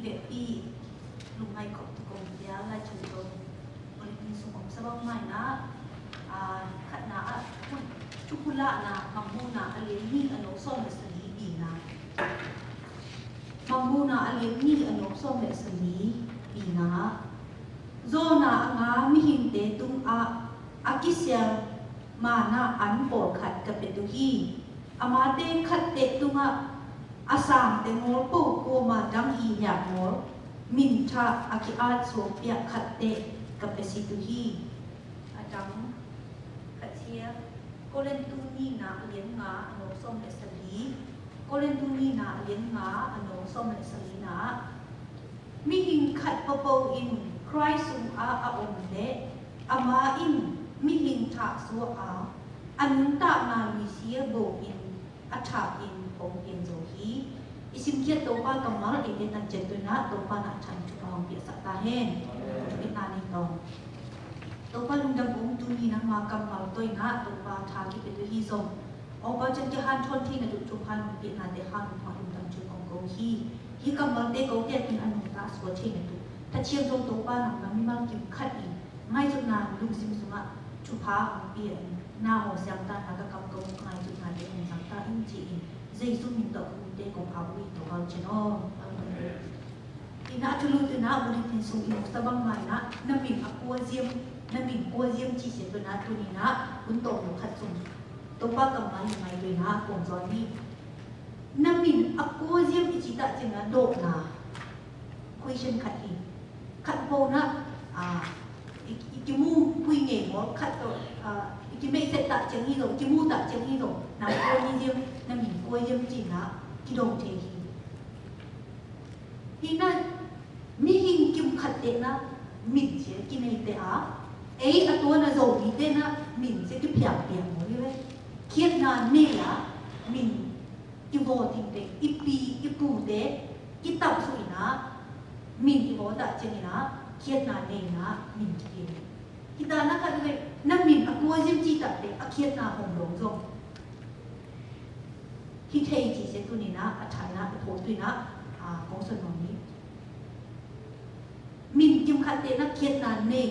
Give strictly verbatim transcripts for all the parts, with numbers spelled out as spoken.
Bĕ pi, lŏng mai kŏp tu kŏng tia lai chung tŏng. Bôl in sung ŏk sa bang mai na, a, khat na, a, chu pula na, Măng bu na, a liêng ni, a nô sôm lĕ sa ni, bi na. Măng bu na, a liêng ni, a nô sôm lĕ sa ni, bi na. Yôna a ngà mihing tê tung a, a kisiel ma na ăn pôl khat kăp pê tu hi. Ama tê khat tê tung a, a sang tê ngôl pô kua ma dang i hiak ngôl, min tha a ki at sua piak khat tê kăp pê si tu hi. A dang, khat sia, Kôrintô ni na a liêng ngà a nô sôm lĕ sa li. Kôrintô ni na a liêng ngà a nô sôm lĕ sa li na. Mihing khat pô pô in Kraist sung a a ôm lĕ, ama in mihing thak sua a, a nŭn tah na lui sia bô in a thak in pô piêng dô hi. I sim kiat Tôpa kơmal, ê tê tăng chet tu na, Tôpa na thăn chu pô hong piak sa ta hen. Chu pit na ni tông. Tôpa lŭng dăm ung tu ni na ma kơmal tui na, Tôpa thak ki pit tu hi dô. Ơ ba chân ki han thon thê na dŭ chu phan pi na tê han pha lŭng dăm chu kông kông hi. Hi kơmal tê kông tê kin anu ta sua thê na dŭ. Ta chiang dong Tôpa nang na mi mal kim khat i. Ngai dŭ na lŭng sim sung a. Chu pha pi na hô siang ta na ka kâm kông ngai dŭ na tê hong siang ta in chi in. Yêsu min tŏ kông tê kông a ui Tôpa chân ơ. Amen. Ina tulu tu na, buri tin sung ina sa bang mai na, na min a kua ziêm, na min kua ziêm chi se tu na tu ni na, kun to no khat sung. Tôpa kơmal ni mai tu na, kông zon ni. Na min a kua ziêm i chi ta chi na, dôk na. Question khat hi. Khat pô na, a, i, i ki mu kui ngê mô, khat to, a, i ki mê se ta chi hi dô, ki mu ta chi hi dô, na kua ni ziêm, na min kua ziêm chi na, ki dong thê hi. Hi na, mihing kim khat tê na, min sia ki nê tê a. Ê a tua na dô mi tê na, min sia ki piak piak mô ri we. Kiet na nê a, min ki vô ting tê, i pi, i pu tê, ki tap su i na, min ki vô ta chiang i na, kiet na nê na, min ki piak. Kita na khat we, na min a kua ziêm chi ta tê, a kiet na hong dong dong. Hi thei chi se tu ni na, a thai na, a thô tu na, a, kông son nong ni. Min kim khat tê na kiet na nê,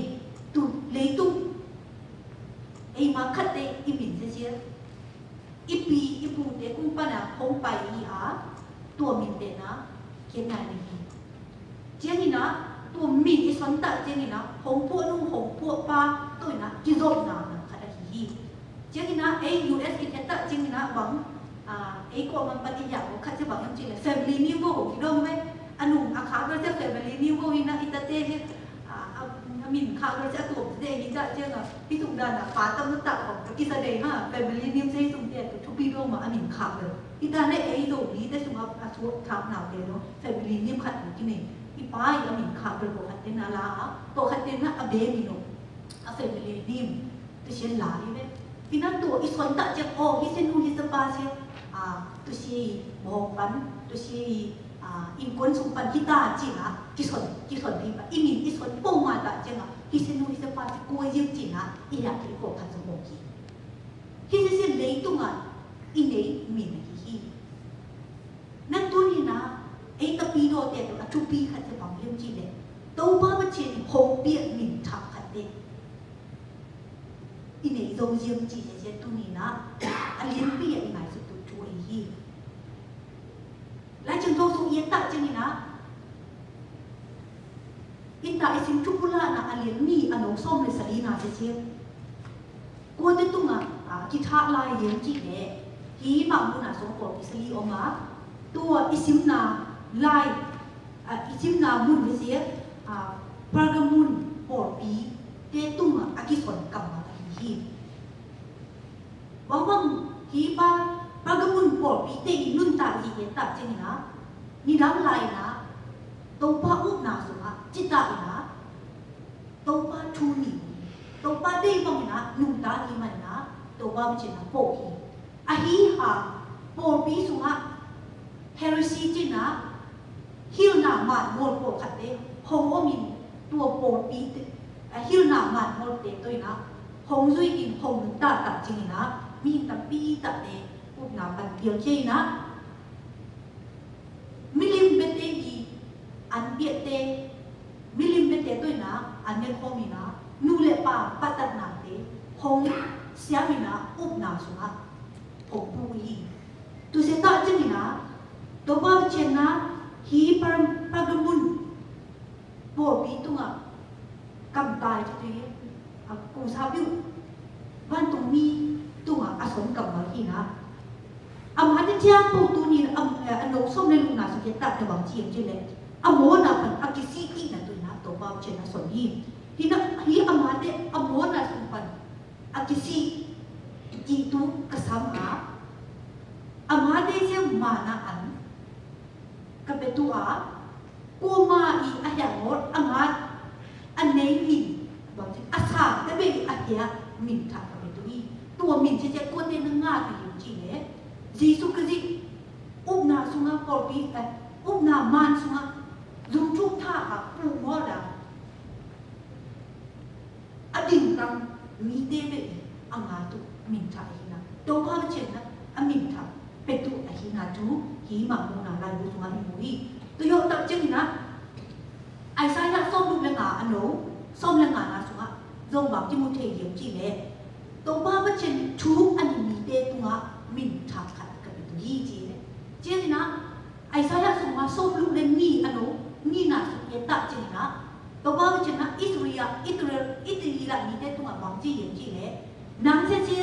tu lê tu. Ê ma khat tê i min se sia. I pi, i pu tê kung pa na, hong pai i a, tua min tê na, kiet na nê. Chiang i na, tua min i son ta chiang i na, hong pua nung, hong pua pa, tu i na, ki zop na, na, khat a hi hi. Chiang i na, ê U S ki thet ta chiang i na, bang, a, ê kua man pan i ya, khat chiang bang yam chiang i na, family name vô, ki dong we, a nung, a kha we chiang family name vô, i na, i ta tê he, a, a, a min kha we chiang a tuôm tê, i ta chiang a, i tung da na, pa ta mu ta, ki sa dê ha, family name se i tung tê, tu, tu pi dong ma, a min kha we. I ta ne ê dô bi te sung a, a suak thap nau te no, family name khat no ki ne. I pa i a min kha bel pô khat te na la a, pô khat te na a be mi no. A family name, tu sien la i be. Pi na tu i son ta che o, hi se nu hi se pa se, a, tu si i bo pan, tu si i, a, in kon sung pan hi ta chi na, ki son, ki son hi pa, i min i son pô ma ta che na, hi se nu hi se pa se ko yim chi na, i ya ki ko khat sa mo ki. Hi se se lei tu nga, i nei min hi hi. Na tu ni na, ê ta pi dô te tu, a chu pi khat te pang yem chi le. Tôpa ba che ni hong pia min thak khat te. I nei dô yem chi le, che tu ni na, a lien pi a i ngai su tu chu ê hi. Lai chang dô su yet ta chang ni na. Ita i sim chu pula na a lien ni a nô som le sa li na che che. Kua te tung a, a, ki thak lai yem chi le. Hi ma mu na som pô ki sa li ôm a. Tua i sim na lai, a, i sim na mun le che, a, Pergamon pô pi te tung a, a ki son kam a hi hi. Wang wang hi pa Pergamon pô pi te i nun ta i e ta chang ni na. Ni dang lai na. Tôpa u na su a, chi ta i na. Tôpa chu ni. Tôpa dei bang na, nung ta ni man na, Tôpa mche na pô hi. A hi ha, pô pi su ha, heresy chi na, hil na man ngol pô khat te, hong o min, tua pô pi te, a hil na man ngol te toi na, hong zui in hong ta ta chi na, mi ta pi ta te, u na pan piel chi na. Mi lim be te hi, an Phŏng siam ih na, ŭp na sung ah phŏng pŭ ih. Tui se tah jêng ih na, Tôba Chiên na, hih Pơr-, Pơrgamum pôlpi tung ah, kam tai či tui, a, kung sa biu, van tung mi tung ah, a sŏng kam ma hi na. Ama te chiang pô tu ni, am, a, a nô sŏng ne lu na su ke ta te wang chiang či le. A mô na pan, a ki si ki na tui na, Tôba Chiên na sŏng hi. Hi na, hi ama te, a mô na sŏng pan. A ki si, ki tu ka sam a. Ama te se ma na an. Ka pe tu a. Kô ma i a hia ngor, ama a nei min. Bang ci, a sa, te be a hia min ta ka pe tu i. Tua min ci ci kô te na nga tu yu ci le. Yêsu Krist. Ŭp na sung a pôlpi, eh, ŭp na man sung a. Zung tu ta a pu ngor da. A đing tăng mi te be a ngà tu min thă hi na. Tôba Chiên na a min thă pe tu a hi na tu hi ma mu na lai bu sung a hi mu hi. Tu yo ta jêng na. Isaiah sôm lŭk le ngà a nô, sôm le ngà na sung a. Zông bang ci mu thê yêm ci le. Tôba Chiên tu a ni mi te tu ngà min thă khăt ka pe tu hi ci le. Jêng na. Isaiah sung ma sôm lŭk le ngi a nô, ngi na sung ye ta jêng na. Tôba Chiên na Israel, Israel, Israel mi te tung a bang ci yêm ci le. Nang se ci.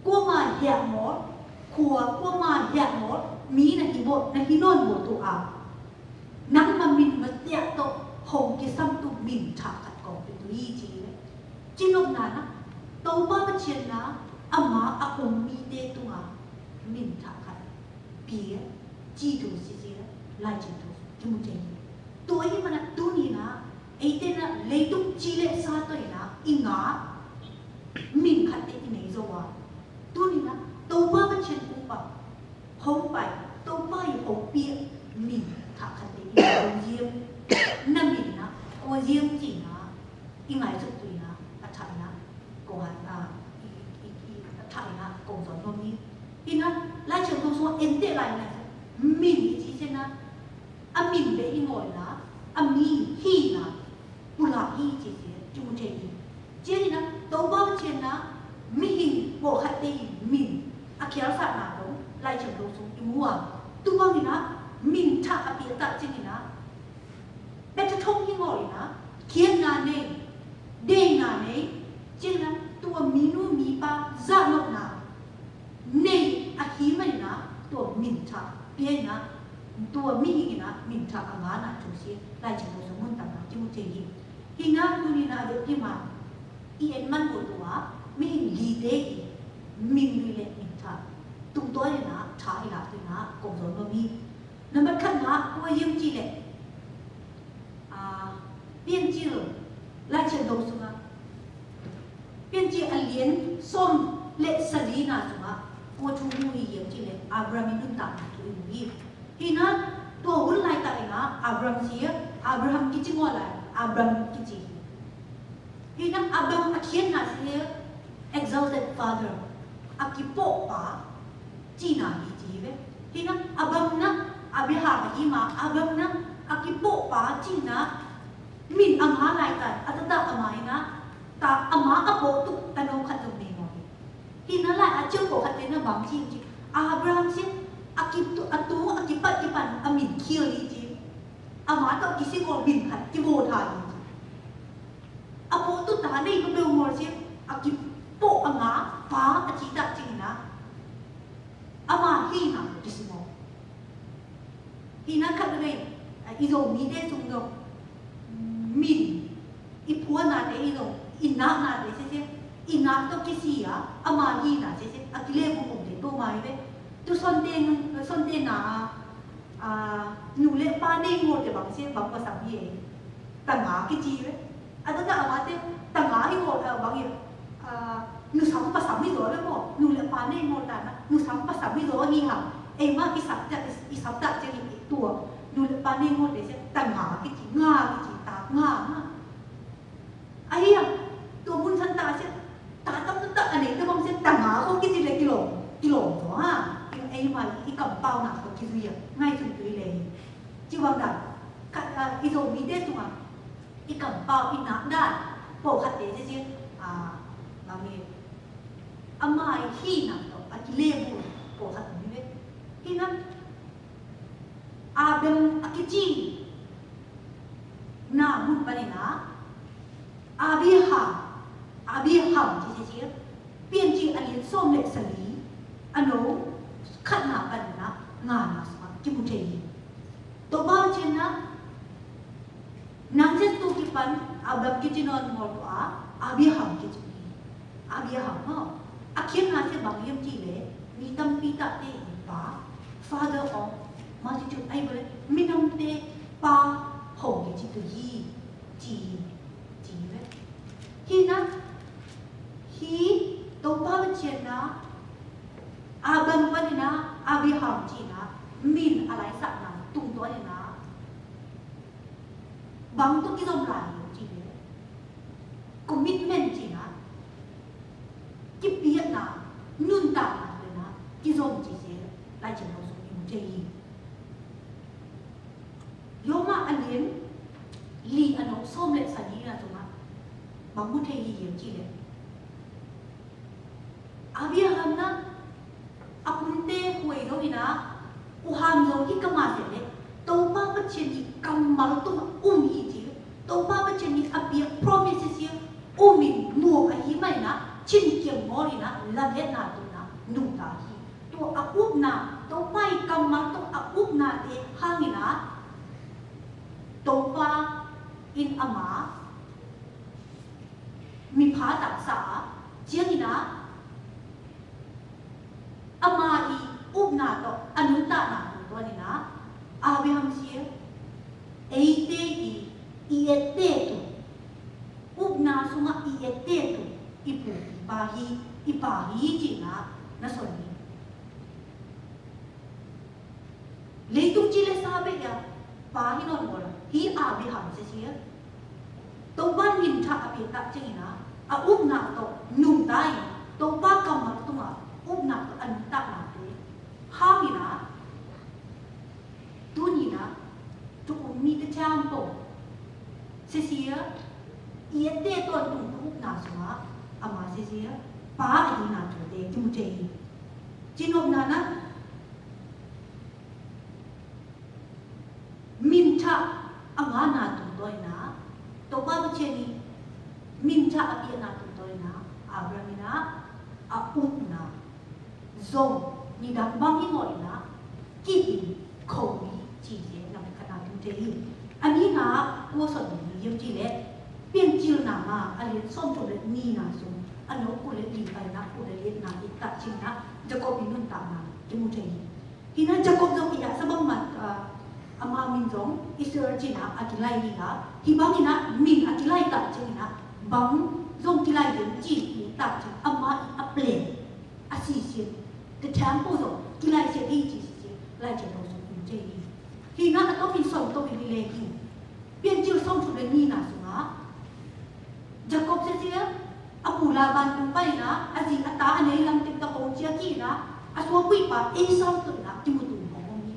Kua ma hiak mô, kua, kua ma hiak mô, mi na hi bôt, na hi non bôt tu a. Nang ma min ma tiak to, hong ki sam tu min thă khăt kong pe tu yi ci le. Ci nôk na na, Tôba Chiên na, ama a um mi te tung a, min thă khăt. Pia, ci tu si si la, lai ci tu, ki mu te hi. Tu ai ma na tu ni na, ai te na, lei tu ci le sa tu na, i ngà, min khăt te i nei zo wa. Tu ni na, Tôba Chiên kung pa, hong pai, Tôba i hong pia, min thă khăt te i hong yêm. Na min na, kô yêm ci na, i ngai suk tu na, a thai na, kô han, a, i, i, i, a thai na, kô zon nôm ni. Hi na, lai chang tu so, en te lai na, min i ci se na, a min be i ngoi na, a mi hi na, pu la hi ci se, ci mu che hi. Ci hi na, Tôba Chiên na, mi hi, bo kha te hi, min, a kial sa na dong, lai chang tu so, i mu a. Tu bang hi na, min thă a pi a ta ci hi na, Be ta thong hi ngor na, kiên na nei, dei na nei, jêng na tua mi nu mi pa za nok na, nei a hi mai na, tua min thă, pia na, tua mi hi na, min thă a ngà na chu si, lai chang tua sa mun ta na, chu te hi. Hi na tu ni na de pi ma, i en man ko tua, mi hi li de hi, min lui le min thă, tung tua ni na, thă hi la tu na, kong zon ma mi. Nơm băt khăt ngă, kua yêm ci lĕ. A, Piên Cil, lai chư dâu sung a. Piên Cil a liên sôm lĕ sa li na sung a. Kua chu mu hi yêm ci lĕ, Abraham i nun ta chu mu hi. Hi na, tua hun lai ta i na, Abraham si, Abraham ki ci ngua lai, Abraham ki ci. Hi na Abram a khiên na se exalted father. A kipô̆ pa, ci na hi ci ve. Hi na Abram na, Abraham a hi ma, Abram na, a kipô̆ pa, ci na, min ama lai ta, a tata ama hi na, ta ama a pô̆ tu, ta nô khăt dong ne ngô hi. Hi na lai a chư pô̆ khăt te na bang ci ci. Abraham se, a ki tu, a tu, a kipat kipan, a min khiêl hi ci. Ama to ki si ngô min khăt, ki vô tha hi ci. A pô̆ tu ta nây pơbêu mor si, a kipô̆ a ngă, pa a ci ta ci na. Ama hi na, ki si mor. Hi na khăt rei, a, i dô mi te sung dô. Min, i pua na te i dô, i na na te se se, i na to ki si a, ama hi na se se, a ki le bu kum te to ma i ve. Tu son te, son te na, A, nu lĕ pa nây ngôt te bang se, bang pơsăm ye. Ta ngà ki ci ve. A, ta ta ama te, ta ngà i ngôt, a, bang ye. A, nu săm pơsăm i dô ve mô. Nu lĕ pa nây ngôt ta na. Nu săm pơsăm i dô hi ha. Ê ma i săp ta, i săp ta ce hi tua. Nu lĕ pa nây ngôt te se, ta ngà ki ci, ngà ki ci, ta ngà, ngà. Ai ya, tua mun san ta se, ta tam ta ta anai ta bang se ta ngà ko ki ci lĕ ki lông, ki lông to ha. Ki ai ma i kam pao na ko ki zui ya, ngai zui tui lĕ. Ci wang da, ka, a, i dô mi te sung a, i kam pao i na da, pô khăt te se se, a, Amen. Ama i hina to, a ki lebu ko ha ni be. Hina. Abram a ki ci. Na mut pani na. Abraham. Abraham ci ci ci. Pian ci a liet som le sali. Ano. Khat na pani na. Nga na sma. Ki mut thei. To ba ci na. Nang sét tu ki pan, Abram ki ci non ngol tua, Abraham ki ci. Abraham hô. A kiên na sét bang yêm ci le, mi tam pi ta te pa, father of multitude, ai bơ le, mi nam te pa hô ki ci tu hi, ci, ci le. Hi na, hi, to pa bơ ciên na, Abram pa ni na, Abraham ci na, min a lai sa na, tung to ni na, Bang to ki zom lai yô ci le. Commitment ci na. Ki piat na. Nun ta na le na. Ki zom ci se. Lai ci na sung i mu thei. Yôma a lien. Li a nô som le sa ni na sung a. Bang mu thei yô ci le. Abraham na, a pun te kuai dô i na, u ham dô i kama se le, Tôba Pachên i kamal tung um i ji, Tôba Pachên i a bia promise i, um i mu a i mai na, chin kiang mol i na, lam het na tung na, nung ta i. Tua a up na, Tôba i kamal tung a up na te hang i na, Tôba in ama, Mi pha tak sa, ciang i na, ama i up na to, a nun ta na to, to ni na, Abraham sia, ei te i, i et te to, up na sung a i et te to, i pu, i pa hi, i pa hi ci na, na son ni. Leitung ci le sa be ya, pa hi non ngol, hi Abraham se sia. Tôba min tha a pia ta ceng i na, a up na to, nung ta i, Tôba kamal tung a, up na to, a nung ta na to. Ha mi na, tu ni na, tu um mi te champo. Se sia, i et te to nung tu up na sung a, ama se sia, pa a hi na to te, tu mu te i. Ci nop na na, Min tha a ngă na tung tui na, Tôba Pachên i, min tha a pia na tung tui na, Abraham i na, a up na, zong, ni dang bang i ngoi na, ki in, khâu i, ci ye, nang ka na tung te i. Ani na, kua son ni yem ci le, pian cil na ma, a lien som tung le ni na sung, a nô ku le li pai na, ku le lien na, i ta cing na, Jakob i nun ta na, ki mu te i. Hi na Jakob zong i ya sa bang mat, ah, ama min zong Israel ci na a ki lai hi na, hi bang i na min a ki lai ta ci na, bang zong ki lai yem ci i ta ci ama i a plen, a si sien, the temple zong ki lai sien i ci si sien, lai ci zong zong i ci i. Hi na a to min song to i le hi. Pian cil song chu le ni na sung a. Jakob se sia, a pu Laban tung pai na, a zi a ta a nei lam tik ta hong cia ki na, a sua pui pa Esau tung na, ki mu tung hong hong ni.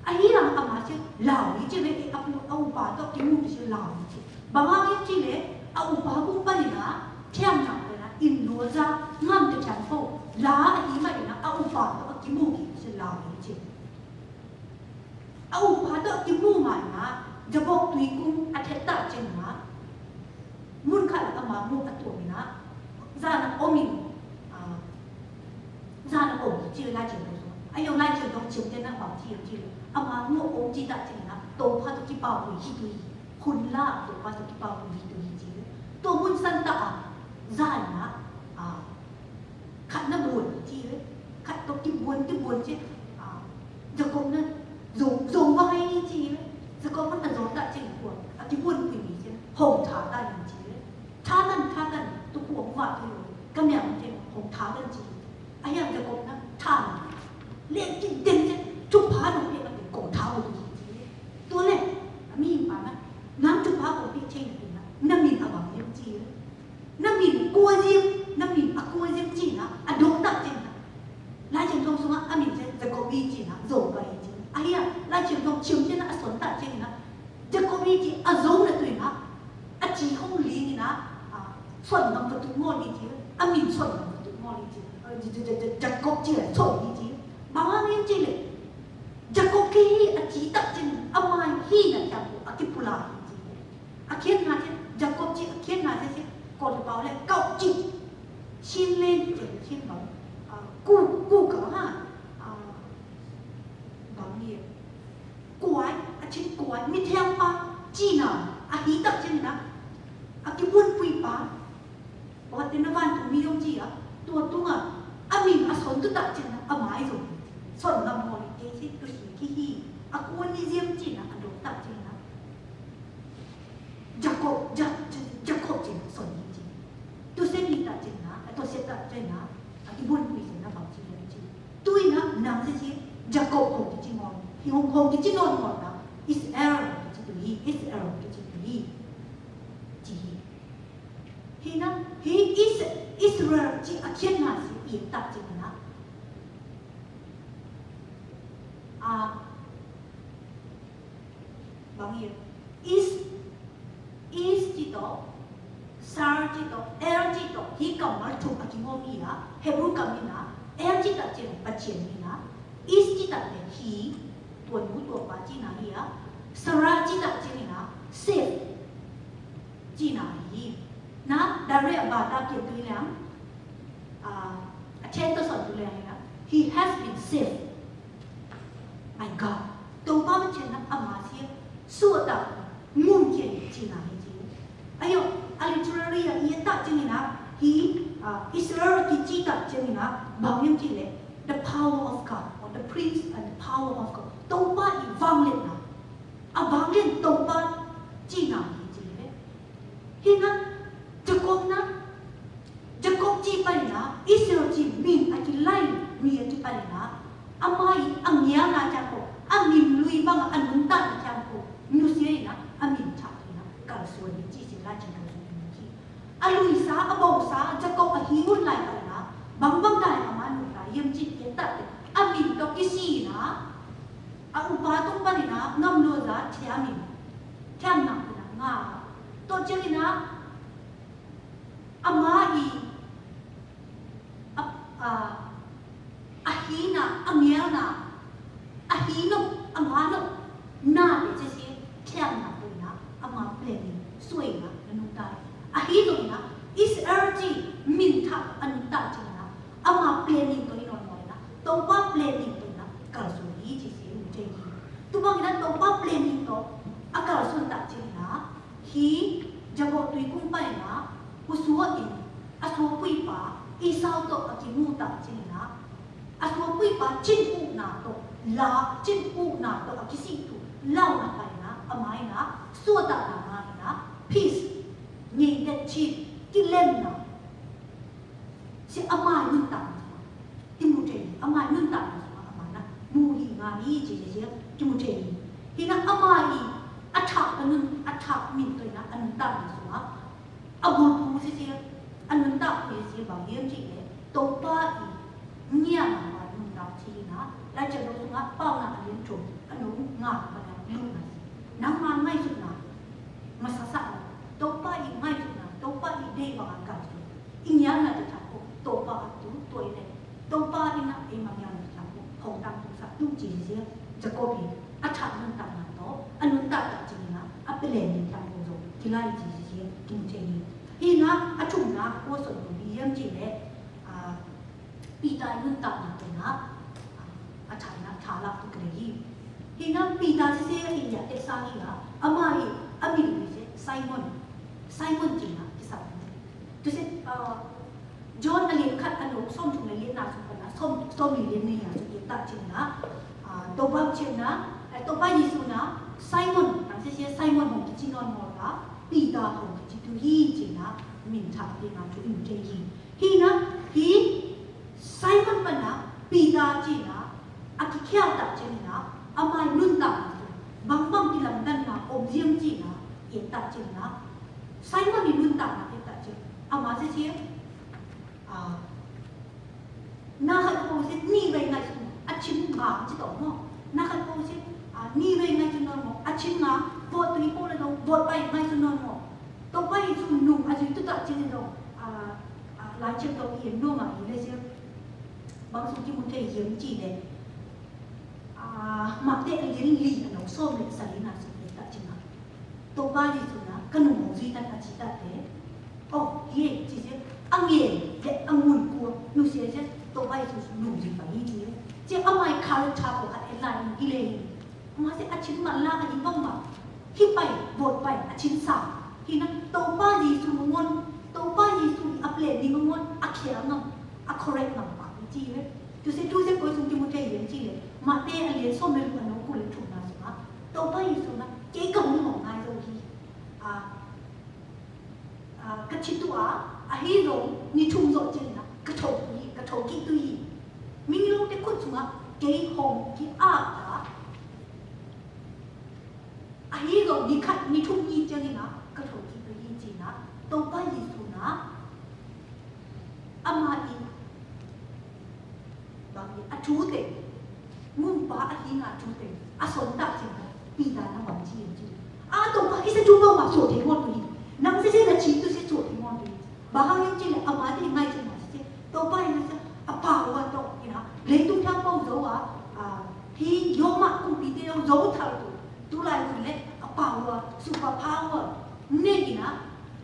A hi lam a ma sia, lau ni cia le a pu a u pa to ki mu sia lau ni cia. Bang a hi cia le, a u pa pu pai na, thiam na pai na, in lo za, ngam te thiam po, la a hi ma na, a u pa to ki mu ki sia lau ni cia. A u pa to ki mu mai na, Jakob tui kum a thet ta ceng na. Mun kha la ama mu a tua mi na. Za na o mi. A, za na o mi ci lai ceng to so. A yo lai ceng to ceng te na ba ci yo ci. Ama mu o ci ta ceng na. To pa to ki pa hui hi tui. Hun la to pa to ki pa hui hi tui ci. To mun san ta a. Za na. A. Khăt nă buôn či, khăt tŏk ki buôn, ki buôn či. A, Jakob nă, zông, zông wa hai či, Jakob nă zông ta či kuôn, a ki buôn kuôn či, hông tha ta či. Tha ta, tha ta, tu kuôn wa tu, ka mèo či, hông tha ta či. A ya Jakob nă, tha nă. Lĕ ki den či, tu pa nă, lĕ ka tu kuôn tha wa či. Tu lĕ, a mi pa nă, nă tu pa kuôn pi či nă, nă mi a wa či. Nă min kua zim, nă min a kua zim či nă, a dôk ta či nă. Lai Siêng Tông sung a, a min či, Jakob i či nă, zông ba i či nă. A hia, Lai Siêng Tông čiêm či nă, a son ta či nă. Jakob i či, a zông nă tui nă. A či hông li nă, a, son nă, ka tu ngô li či. A mìn sôn nă, mô lĕ chi, ơ, chi, chi, chi, chi, Jakôb chi lĕ sôn nă chi. Bang hăng yem chi lĕ. Jakôb kih hi a chi tăk chi nă, a mai hi nă chang ku, a ki pula hi chi. A khiên nă chi, Jakôb chi, a khiên nă chi chi, kôl pao lĕ, kau chi. Sĭn lên, chi, sĭn bang. Ơ, ku, ku kơ ha. Ơ, bang yem. Kuai, a chi kuai, mi thiang pa, chi nă, a hi tăk chi nă. A ki buôn pui pa. Ơ, tơ nă wăn tu mi yong chi a, tua tu ngă, a mìn a sôn tu tăk chi nă, a mai yong. Sôn ngă mô lĕ chi chi, tu si ki hi, a kuôn ni yem chi nă, a dôk tăk chi nă. Jakôb, Ja-, Ja-, Jakôb chi nă, sôn ni chi. Tu sên ni tăk chi nă, a tu sên tăk chi nă, a ki buôn pui chi nă, bang chi yem chi. Tui nă, nang chi chi, Jakôb hong ki chi ngon, hi hong, hong ki chi ngon ngon nă, Israel ki chi tu hi, Israel ki chi tu hi. Chi hi. Hi nă, hi Is-, Israel chi a khiên nă chi, i tăk chi nă. A, bang yem. Is, Is chi tô, Sar chi tô, El chi tô, hi kăm mă tŭk a ki mông i a, Hebrew kăm i nă, El chi tăk chi nă, pachiên i nă, Is chi tăk lĕ hi, tua nu tua pa chi nă hi a, Sara chi tăk chi nă, Seth. Chi nă hi. Nă, dare a ba ta kiên tui leng, a, a chen ta sôn tui leng nă, he has been saved. My God. Tông pă mă chen nă, a ma sia, sua ta, ngum kiên chi nă hi chi. Ayo, a literally a, i ta chi nă, hi, a, Israel ki chi ta chi nă, bang yem chi lĕ, the power of God, or the prince and the power of God. Tông pă i wang lĕ nă. A wang lĕ tông pă chi nă hi chi lĕ. Hi nă, Jakôb nă, Jakôb chi pă nă, Israel chi mĭn a chi lai, mĭn a chi pă nă, a mai, a ngiao nă chang kô, a mĭn lui bang, a nun ta nă chang kô, nu sia nă, a mĭn chak nă, kal suan ni chi si la chang kô su ni chi. A lui sa, a bâu sa, Jakôb a hi un lai pă nă, bang bang dai a ma nun ta, yem chi yem ta, a mĭn to ki si nă, a u pa tông pă nă, ngăm lu za, chia mĭn, chia nă, nă, nga, to chia nă, a ma i, a, a, a hi nă, a ngiao nă, a hi nôk, a ma nôk, nă, bê chê si, thiang nă, bê nă, a ma planning, suai nă, nă nung tai. A hi nôk nă, Israel chi, mĭn thak, a nung tai chi nă, a ma planning to i nô nô nă, tông pă planning to nă, kal suan hi chi si, u chê hi. Tu bang nă, tông pă planning to, a kal suan ta chi nă, Hi, Jakôb tui kung pă nă, u sua in, a sua pui pa, Esau to a ki mu ta chi nă, a sua pui pa, chin u nă to, la, chin u nă to, a ki si tu, lau nă pă nă, a mai nă, sua ta nă mai nă, peace, ngên tet chi, ki lem nă. Sia a mai nun ta nă sua. Ti mu chê, a mai nun ta nă sua, a mai nă. Mu hi nga ni chê chê sia, ti mu chê. Hi nă a mai, a chak a nun, a chak mĭn to nă, a nun ta nă sua. A bul pu sia sia, a nun ta pu sia sia, bang yem chi e, to pa i, nia nă mai nun ta chi nă, la chê lo sua, pao nă a yem chô, a nun nga, ma nă, nun nă. Nang ma ngai sut nă. Ma sa sa, to pa i ngai sut nă, to pa i de bang a ngai sut. I ngiao nă ta chak kô, to pa a tu, to i ne. To pa i nă, e ma ngiao nă ta chak kô, hong tang tu sa tu chi sia, Jakôb i, a chak nun ta nă to, a nun ta ta chi nă, a pele ni chak kô zo, chi lai chi sia, tu chi ni. Hi nă, a chung nă, kô son kô bi yem chi le, a, Pita i nun ta nă to nă, a, a chak nă, chak la tu kre hi. Hi nă, Pita chi sia hi ya, tek sa hi ya, a ma hi, a mi hi sia, Simon. Simon chi nă, ki sa. Tu sia, a, John a lien khat a nô, sôm chung lien nă sung khat nă, sôm, sôm lien nă ya sung khat ta chi nă. A, to bap chi nă, a, to bap Yêsu nă, Simon, nang sia sia Simon hong ki chi non mo ta, Pita hong ki chi tu hi chi nă, min ta pi nă tu in te hi. Hi nă, hi, Simon pă nă, Pita chi nă, a ki khiao ta chi nă, a mai nun ta nă, bang bang ki lam dan nă, om ziêm chi nă, yet ta chi nă, Simon ni nun ta nă, yet ta chi, a ma sia sia, A, na kha ko se ni wei ngai su, a chim nga chi to mo. Na kha ko se, a, ni wei ngai su non mo. A chim nga, vote tui po le dong, vote bai ngai su non mo. To bai su nung, a su tu ta chi dong. A, a, Lai chép tŏ ih nô mă ih lĕ chép. Bang sung Timôthê yem chi lĕ. A, Mathiơ a liên lih a nô sôm lĕ sa lĕ na sôm lĕ ta chép na. Tôba Yêsu na, ka nung mông jui ta ka chi ta te. Ơ, yê, chi chép, a ngê, lĕ a ngui kua, nu chép chép, Tôba Yêsu nung jui ta yê chi. Chép a mai kha lĕ cha kua ka e lai, i lĕ. Mă se a chin mă la ka i bang mă. Hi pai, bôt pai, a chin sa. Hi na, Tôba Yêsu mă ngon, Tôba Yêsu a ple ni mă ngon, a khia ngăm, a correct ngăm pa, chi we. Tu se, tu se kôi sung Timôthê yem chi lĕ. Mă te a lĕ so me lu a nô ku lĕ thuk na sung a. Tôba Yêsu na, ke ka mu mong ngai dô hi. A, A, ka chi tua, a hi dong, ni thum dô chen na, ka thâu ki, ka thâu ki tu yi. Ming long te kut sung a, kei hong ki a ta. A hi dong, ni khat, ni thum ni chen na, ka thâu ki tu yi chi na, Tôba Yêsu na, a ma i. Bang i a chu teng. Ngum pa a hi nga chu teng. A son ta ching na. Pita na bang chi yem chi. A Tôba i sa chu bang ma so te ngon tu hi. Nang se se na chi tu se so te ngon tu hi. Ba hang yem chi le a ma te ngai chi ma se. Tôba i na sa a pa wa to i na. Le tu ta pau zo wa. A hi yo ma kum pi te yo zo ta tu. Tu lai tu le a pa wa. Super power. Ne i na.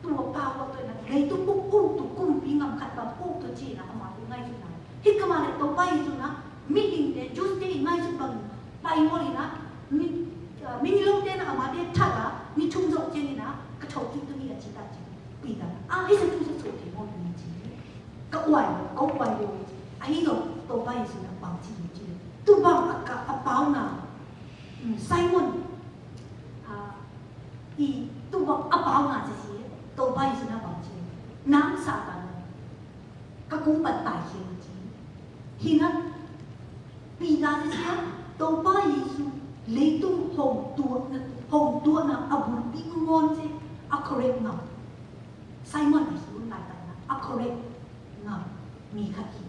Tua pa wa to na, lei tu uk uk tu kumpi ngam khat bang uk tu chi na ama tu ngai su na. Hik kama le Tôba Yêsu na, mi ing te, Jews te ngai su bang, pai mo li na, mi, mi ni long te na ama te thada, mi chung zo che ni na, ka thâu ki tu ni a chi ta chi, pi ta na. A, hi sa tu sa so te mo ni chi. Ka uai, ka uai yo. A hi lo, Tôba Yêsu na bang chi chi. Tu bang a ka, a pau na. Simon. A, I, tu bang a pau na sisi, Tôba Yêsu na bang chi. Nang Satan. Ka kum ban tai chi chi. Hi na, Pita sisi, Tôba Yêsu, lei tu hong tua na, hong tua na a bun pi ngon se, a correct na. Simon a hiu nai tai na, a correct. Ngă, mi khăt hi.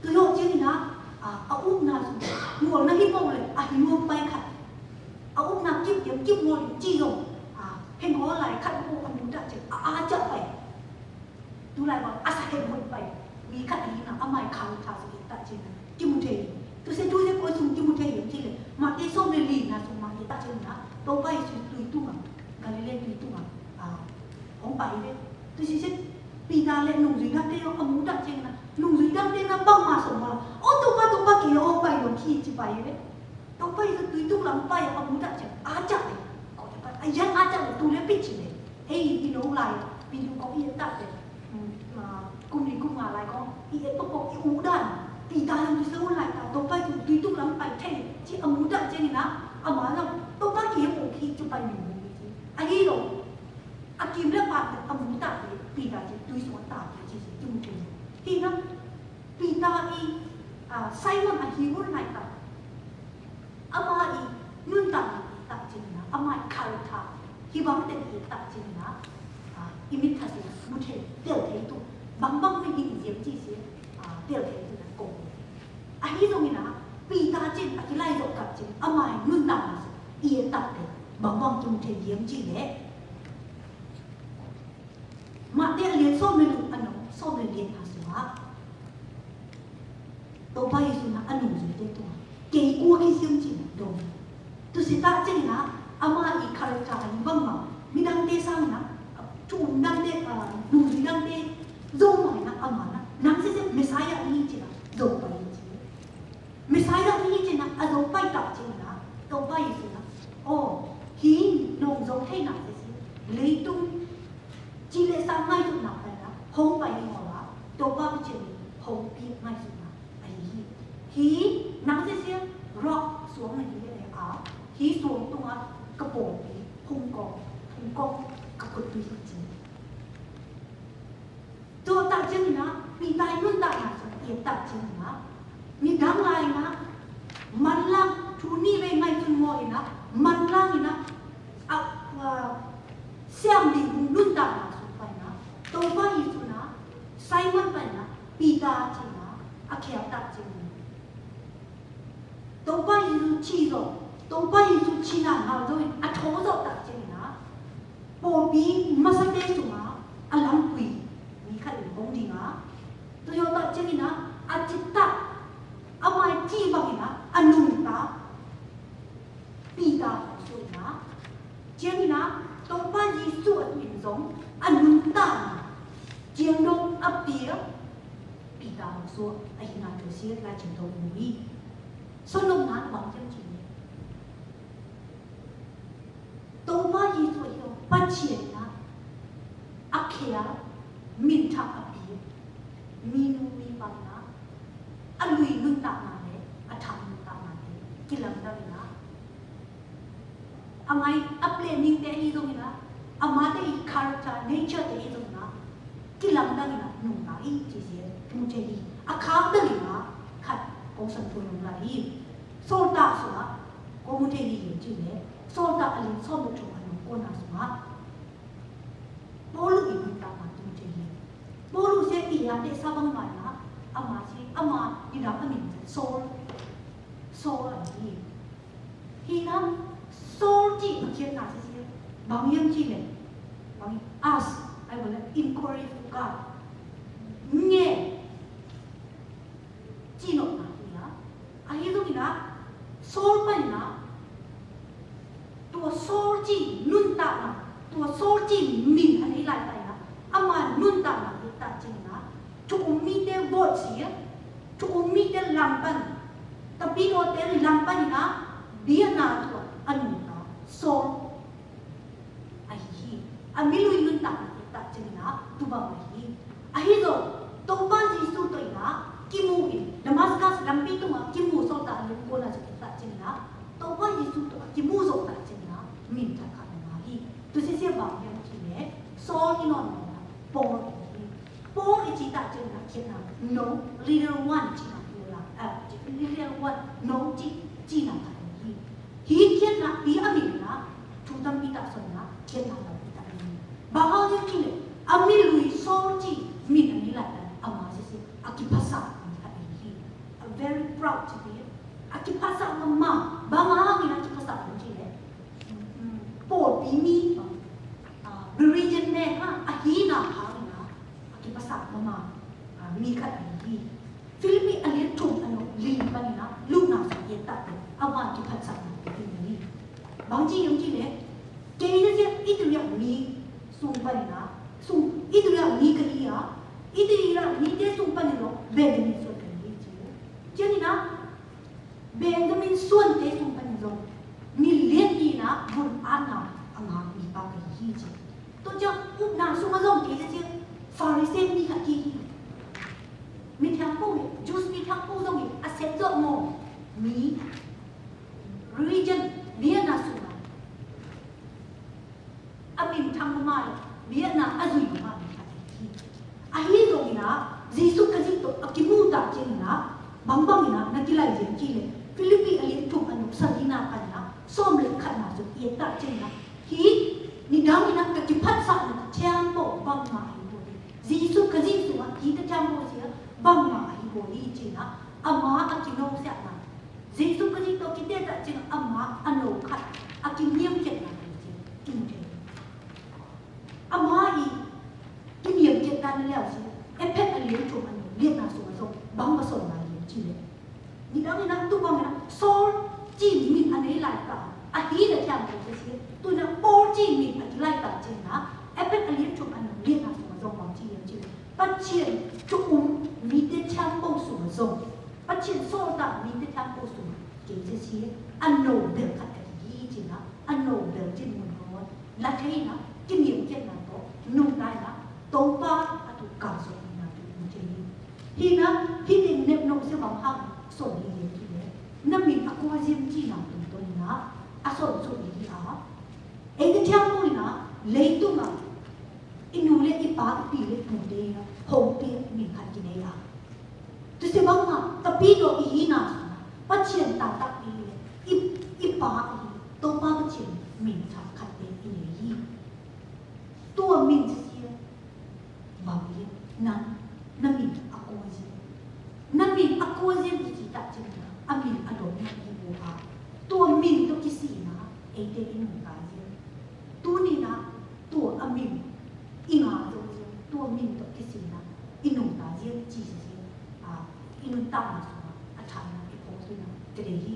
Tui yô jêng na, a, a ŭp na su, ngol na hi pô lĕ, a hi ngol pai khăt. A ŭp na kip yơh, kip ngol chi yô. A, hên hô lai khăt ŭp a mŭn dak jêng, a, a jak pai. Tu lai bang, a sa hên mŭn pai. Mi khăt hi na, a mai khăt ta su ta jêng na. Timôthê. Tu se tu se kôi sung Timôthê yơh chi lĕ. Matê sôm lĕ li na sung Matê ta jêng na. Tôba Yêsu tui tu ngă. Galilê tui tu ngă. A, hong pai lĕ. Tu si se. Pita lĕ nung dui dang te yô, a mŭ dang te na. Nung dui dang te na bang ma sŏng ma. Ô, Tôba, Tôba, kê yô, ô, pai yô, ki chi pai lĕ. Tôba yô, tui tung lăng pai yô, a mŭ dang te. A jak lĕ. Kô te pai. A yan a jak lĕ, tu lĕ pi chi lĕ. Ê, i nô lai. Pi lu kô i tak lĕ. Hmm, a, kum ni kum nga lai kô. I e pô pô, i u dang. Pita yô, tu sa u lai ta. Tôba yô, tui tung lăng pai te. Chi a mŭ dang te ni na. A ma na. Tôba kê yô, ô, ki chi pai ni. A hi lô. A kim lĕ pa a mŭ ta lĕ Pita jêng tui sô ta lĕ jêng jêng jêng. Hi na Pita i, a, Simon a hi wŭr nai ta. Ama i nun ta i ta jêng na, ama i kar ta. Hi bang ten i ta jêng na, a, i mit ta jêng mŭ the, tel the tu. Bang bang mi i yem jêng jêng, a, tel the tu na kông. A hi dong i na, Pita jêng a ki lai dŏ kăp jêng, ama i nun ta na i ta te. Bang bang jêng the yem jêng lĕ. Matê a lian sôm lĕ lu a nô, sôm lĕ lian a sua. Tôba Yêsu na a nô Yêsu te tua. Kê i kua kê siam chi na dong. Tu si ta chi na, ama i character a i bang ma. Mi dang te sang na, chu dang te, a, nô Yêsu dang te, dong ma na ama na. Nang si si Messiah ni chi na, dong pa i chi. Messiah ni chi na, a dong pa i ta chi na, Tôba Yêsu na. Ô, hi nô dong te na si si. Lei tung Chi lĕ sa ngai suk na pai na, hong pai ni ngô la, Tôba pi chen ni, hong pi ngai suk na, a hi hi. Hi, nang se se, rock suang na hi lĕ a, hi suang tung a, ka pô pi, hung kong, hung kong, ka kut pi hi chi. Tôba ta chen na, pi tai nun ta na, so, ye ta chen na, Ni dang lai na, man lang, thu ni we ngai tun mo i na, man lang i na, a, a, siam di hung nun ta na su pai na, Tôba Yêsu na, Simon pai na, Pita chi na, a kiao ta chi na. Tôba Yêsu chi zo, Tôba Yêsu chi na, ngao zo, a tho zo ta chi na. Pô pi masa te sung a, a lam kui, mi kha i bong di nga, Jih bang ina, a nung ta Pita hŏ sô ina, jing ina, Tôpa Yêsu a tuh in zong, a nung ta na, jing dong a pia, Pita hŏ sô, a hina jô sie, la jing dong mui. Sô nong na, bang jing jing. Tôpa Yêsu a hiong, Pachia na, a khia, min thak a pia, mi nu mi bang na, a lui nun ta na le, a thak nun ta na le, kilang dang na. A ngai, a planning te i zong na, a ma te i character, nature te i zong na, kilang dang na, nung ta i, ci sie, nung ce i, a khak dang na, khat, kong san tu nung la i. Sôl ta sua, kong mu te i, ci le, Sôl ta a lin sôm buk thong a nung kona sua. Pôlu i nung ta ma tu ce i. Pôlu sie i ya te sa bang ma na, a ma sie, a ma, i dang a min, Sôl. Sôl a i. Hi na, Sôl ci, ma khiet na sie sie. Bang yang ci le. Bang, ask, I will encourage to God. Ngeh. Ci nô na, hi na. A hi zong hi na. Sôl pa hi na. Tua Sôl ci nun ta na. Tua Sôl ci min a nai lai ta na. A ma nun ta na, hi ta ci na. Thu um mi te bôt si. Thu um mi te lam pan. Tapi tua te lam pan na. Bia na tua a nun ta. Sôl. A hi hi. A mi lui nun ta na hi ta ci na. Tu bang a hi. A hi zong. Tôpa Yêsu tui na. Ki mu in. Damascus lam pi tung a ki mu Sôl ta a lin kona ci ta ci na. Tôpa Yêsu tui a ki mu zong ta ci na. Min ta ka na hi. Tu si si bang yang ci ne. Sôl i non na. Pôl i hi. Pôl i ci ta ci na khiet na, no, little one ci na pula, a, little one, no, ci, ci na ka hi. Hi khiet na, pi a min na, thu tam pi ta son na, khiet na tam pi ta min. Bang hŏ yua ci le, a mi lui Sôl ci, min a mi lai ta, a ma si si, a ki phasa, mi ka hi. A very proud to be, a ki phasa ma ma, bang hŏ mi na ki phasa, ci le. Pôl pi mi, a, Berean ne, a, a hi na, ha na, a ki phasa ma ma, a, mi khat a hi. Philippi a lian thum a nô, lin pa ni na, luk na sa ye ta, a ma ki phasa ma ki ni. Bang ci yong ci le, ke ni na sia, i tu ya mi, sung pa ni na, sung, i tu ya mi ka hi ya, i tu ya mi te sung pa ni lo, Benjamin sung ka hi ci. Ci ni na, Benjamin suan te sung pa ni zong. Mi liet ni na, bun an na, a ma mi pa ka hi ci. To jang up na sung a zong te ci, Pharisee mi ka ki hi. Mi thiang pu, Jews mi thiang pu zong hi, a set zong mo. Mi, religion, mi na sung a. A min thang ma ma, bia na a zui ma ma. A hi zong na, Yêsu Krist to a ki mu ta chin na, bang bang na, na ki lai jen ki le, Philippi a lian thum a nô sa hi na ka na, sôm le khat na su ye ta chin na, hi, ni dang na ka ki phat sa na, thiang po bang ma a hi bo hi. Yêsu Krist to a hi ta thiang po sia, bang ma a hi bo hi chin na, a ma a ki nô sia na. Yêsu Krist to ki te ta chin a ma a nô khat, a ki niam chin na, chin, chin. A ma i, ki niam chin na na leo si, Ephêsô a lian thum a nô, lian na sung a zong, bang ma song na lian chin le. Ni dang na tu bang na, Sôl, chin min a nai lai ta, a hi na thiang ko si, tu na Pôl chin min a ki lai ta chin na, Ephêsô a lian thum a nô, lian na sung a zong bang chin lian chin le. Pachien, chu um, mi te thiang ko sung a zong. Pachien Sôl ta mi te thiang ko sung. Kei te si, a nô bel khat ka hi chin na, a nô bel chin mun hon. La thei na, ki niam kiet na to, nung tai na, Tôpa a tu ka so na tu nung thei. Hi na, hi te nep nô se bang hang, son hi le ki le. Na min a ko zim chin na tu to na, a son so hi a. Ei te thiang ko na, lei tu ma, i nu le i pa i pi le i pu te na, hong pi min khat ki ne a. Tu se bang ma, tapi do i hi na su, Pachien ta ta i le, i, i pa i, Tôpa Pachien min ta khat te i le hi. Tua min si sia, bang le, nan, na min a ko sia. Na min a ko sia i ci ta cin na, a min a do na i bo a. Tua min to ki si na, ei te i nung ta sia. Tu ni na, Tua a min, i ngà zong ziang, tua min tôk ki si na, i nung ta ziang, ci ziang, a, i nung ta ma sua, a thang na, i pô Tơlơi hĭ.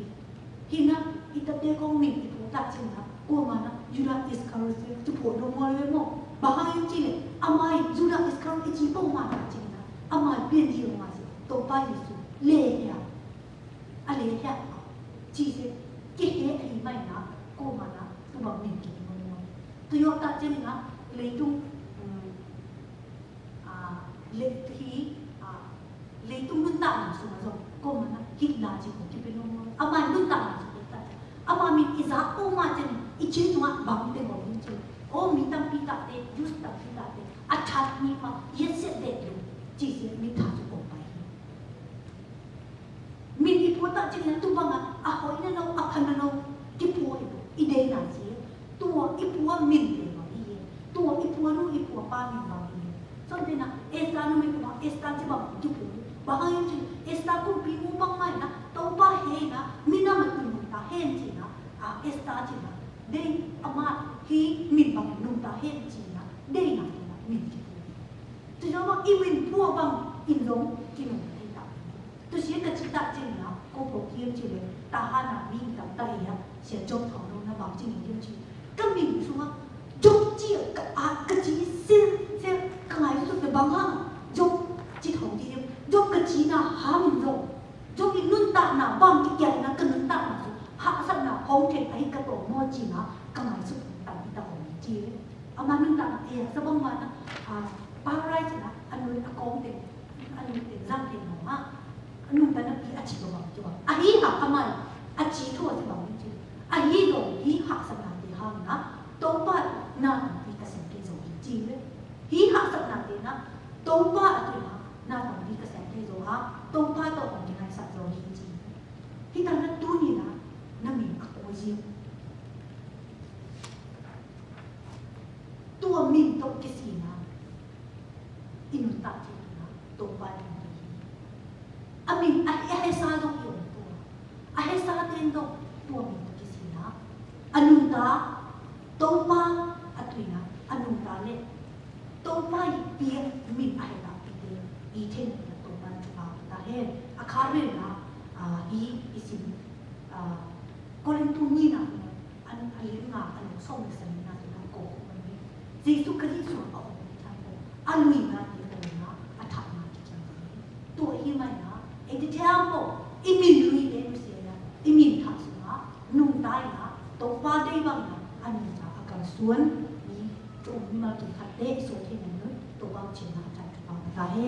Hih nă, ih ta te kông mĭn ih pô tăk ching nă, kômana, Yuđa Iskariôt, tŭ pô dong ngol we mô. Bơ hăng yŭ chi lĕ, ama ih Yuđa Iskariôt ih chi pô ma tăk ching nă, ama ih piên yŭ ma si, Tôpa Yêsu, lĕ hia. A lĕ hia. Chi se, kê he ahi mai nă, kômana, tŭ bang mĭn kê ngol ngol. Tŭ yôk tăk ching nă, lĕ tung, hm, A, lĕ, hĭ, a, lĕ tung nun ta nă sung a zong, kômana, hĭ la chi kô ki pê nô mô. Ama nun ta nă sung kô ta. Ama mĭn i za kômana chăn, i chi nua bang tê ngô mĭn chi. Ô, mĭn tam pi ta tê, yus tam pi ta tê. A chat ni ma, yet set det lu. Chi si mĭn tha su kô pai. Mĭn i pua tăk ching nă tŭ bang a, a hoi nă nô, a phan nă nô, ki pua i pua, i dê nă si, tua i pua mĭn dê bang i, tua i pua nu i pua pa mĭn bang i. Sŏn dê nă, Esta nu mĭn bang, Esta chi bang ki pua, bang i chi, Esta kŭmpui mu bang mai nă, Tôpa he nă, mĭn nă ma tui nung ta hen chi nă, a Esta chi nă, dê ama hi mĭn bang nung ta hen chi nă, dê nă, mĭn chi pua. Tui nă ma i mĭn pua bang, in dong, ki nung ta hen ta. Tui sia kơ chi tăk ching nă, kô pô kiêm chi lĕ, ta ha nă mĭn tăk ta ia, sia jŏk thong nô nă bang ching kiêm chi. Kơ mĭn sung a, jŏk chi kơ a, kơ chi sil, sil, kơ ngài sŭt nă bang hăng, jŏk chi thong kiêm, jŏk kơ chi nă ha mĭn jŏk. Jŏk i nun tăk nă bang ki kiăng nă kơ nun tăk nă sŭt, ha sat nă hong khen ai kơ tô mô chi nă, kơ ngài sŭt tăk i ta hong chi. Ama nun tăk nă, ia, sa bang ma nă, a, paradise nă, anu a kong te, anu te zang te nô ha. Anu ta nă pi a chi kơ bang, kơ bang. A hi ha, ama, a chi thua chi bang, chi. A hi dong, hi ha sa nă te hang nă. Tôpa nă tong pi kơsem te dong hi chi le. Hi ha sa nă te nă. Tôpa a tui nă, nă tong pi kơsem te dong ha. Tôpa tô hong ki nai sa dong hi chi. Hi ta nă tu ni nă, nă mĭn a kô jing. Tua mĭn tŏk kơ si nă. I nun ta kơ si nă. Tôpa i nun ta kơ si. A mĭn a, a he sa dong i ong tua. A he sa ten dong. Tua mĭn tŏk kơ si nă. A nun ta. Tôpa a tui nă. A nun ta lĕ. Tôpa i pia mĭn a he ta pi te. I then nă Tôpa chu pa ta he. A kha ren nă. A i, i sim. A Kôrintô ni nă. An, a lim ngă, an sŏng săn nă, nă kô kô mă ni. Yêsu Krist sua a ôh ni than kô. A lui ngă ni kô ngă, a tha ngă ki chang ni. Tua hi mai nă, ê ti tha kô, i mĭn lui ê nu sia nă, i mĭn tha su ngă, nung tai nă, Tôpa dei bang nă, a nung ta a kal suan, ni, tôm ni ma ki khat te, i so ki nă nu, Tôpa chi nă, a tha tu bang ta he.